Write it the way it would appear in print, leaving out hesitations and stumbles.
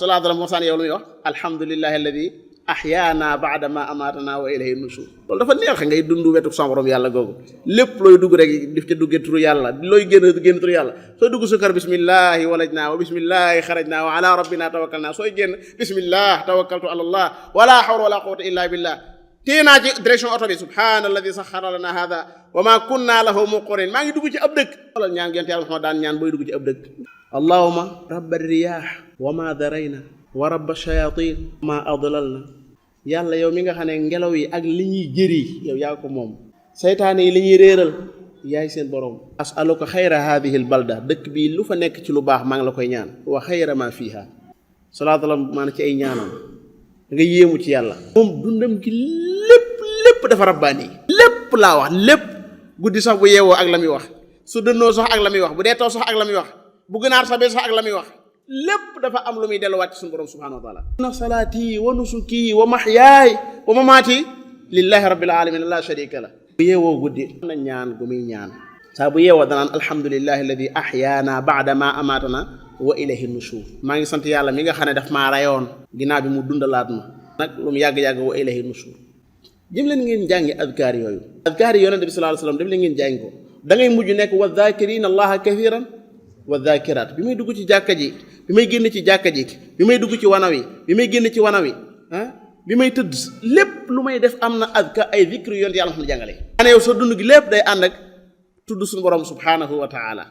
salaatu ala mosaan yow lu muy wax alhamdulillahi alladi ahyaana ba'da ma amatana wa ilayhi nushur loolu dafa neex ngay dund wetu sama borom yàlla googu lépp looy dugg rek def ca duggee turu yàlla looy génn turu yàlla sooy dugg sa kër bismillahi walajna wa bismillahi xarajna wa ala rabbina tawakkalna sooy génn bismillah tawakkaltu ala allah wala hawla wala quwwata illa billah téye naa ci direction oto bi subhaanalladi saxara lana hada wa ma kunna lahu muqrinin maa ngi dugg ci ab dëkk xoolal ñaan gent yàlla Muhammad daan ñaan booy dugg ci ab dëkk allahumma rabba riyah wa ma darayna wa rabba shayatin ma adlalna yàlla yow mi nga xam ne ngelaw yi ak li ñuy jëri yow yaa ko moom seytaane yi li ñuy réeral yaay seen borom asaluka xayra hadihi al balda dëkk bii lu fa nekk ci lu baax maa ngi la koy ñaan wa xayra ma fiha salaatu ala maanaam ci ay ñaanam nga yéemu ci yàlla moom dundam gi lépp dafa rabbaani lépp laa wax lépp guddi sax bu yeewoo ak la muy wax su dënnoo sax ak la muy wax bu dee taw sax ak la muy wax bu gënaar sabee sax ak la muy wax lépp dafa am lu muy delluwaat ci suñu borom subhanahu wa taala inna salaati wa nusuki wa mahyaay wa mamaati lillahi rabbil alamin la sharika la bu yeewoo guddi na ñaan gu muy ñaan saa bu yeewoo danaan alhamdulillahi alladi ahyaana ba'da ma amatana wa ilayhi nushur maa ngi sant yàlla mi nga xam ne daf maa rayoon ginnaaw bi mu dundalaat ma nag lu mu yàgg-yàgg wa ilayhi nushur jëm leen ngeen jàngi adkaar yooyu adkaar yi yonente bi sallallahu alayhi wasallam dem leen ngeen jàngi ko da ngay mujj nekk wa dhakirina allaha kathiran wa dhakirat bi may dugg ci jàkka ji bi may génn ci jàkka ji bi may dugg ci wanaw yi bi may génn ci wanaw yi bi may tëdd lépp lu may def am na adka ay zikr yonente yàlla xam ne jàngale ana yow sa dund gi lépp day ànd ak tudd suñu borom subhanahu wa taala